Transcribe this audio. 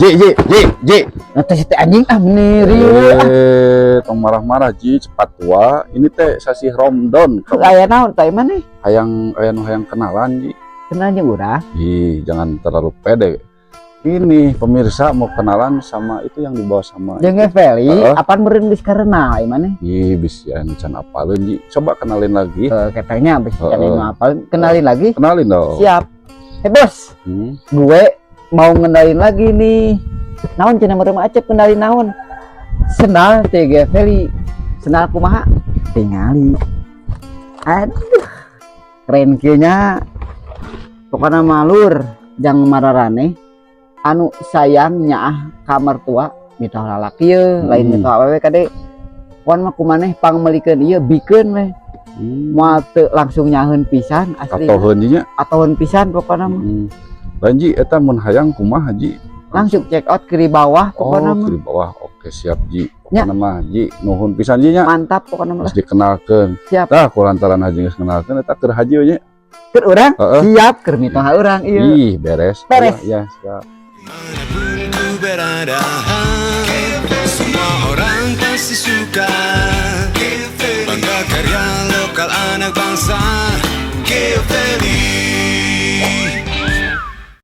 Ji, Ji, Ji, Ji. Nah, teh si teh anjing ah, meni rieu ah. Eh, tong marah-marah, Ji, cepat tua. Ini teh sasih Ramadan. Aya naon teh maneh? Hayang aya nu hayang kenalan, Ji. Kenal jeung urang? Ih, jangan terlalu pede. Ini pemirsa mau kenalan sama itu yang dibawa sama Jeung Feli, Heeh. apaan meureun geus karenal ieu maneh? Ih, bisa anu can apaleun, Ji. Coba kenalin lagi. Eh, katanya geus can Heeh. nu apal, kenalin lagi. Kenalin dong. Siap. Eh, bos, gue mau ngenalin lagi nih. Naon cenah meureun Acep kenalin naon? Sendal TG Feli. Sendal kumaha? Tingali. Aduh. Keren kieu nya. Pokokna mah lur jang mararaneh anu sayang nyaah ka mertua mitoh lalaki ye, lain mitoh awewe kade. Pon mah kumaneh pangmeulikeun ieu bikeun weh. Moal teu langsung nyaheun pisan asli. Katoheun, Ji, nya. Atoheun pisan pokokna mah. Lain, Ji, eta mun hayang kumaha, Ji? Langsung check out ke di bawah pokokna Oh, mah. di bawah. Oke, siap, Ji. Nya. Pokokna mah, Ji, nuhun pisan, Ji, nya. Mantap pokokna mah. Terus dikenalkeun. Siap. Tah, ku lantaran Haji geus kenalkeun eta keur haji we nya. Keur urang? Heeh. Siap keur mitoha urang ieu. Ih, beres. Beres. Ya, siap. Dimanapun ku berada, semua orang pasti suka. Bangga karya lokal anak bangsa. Geoveli.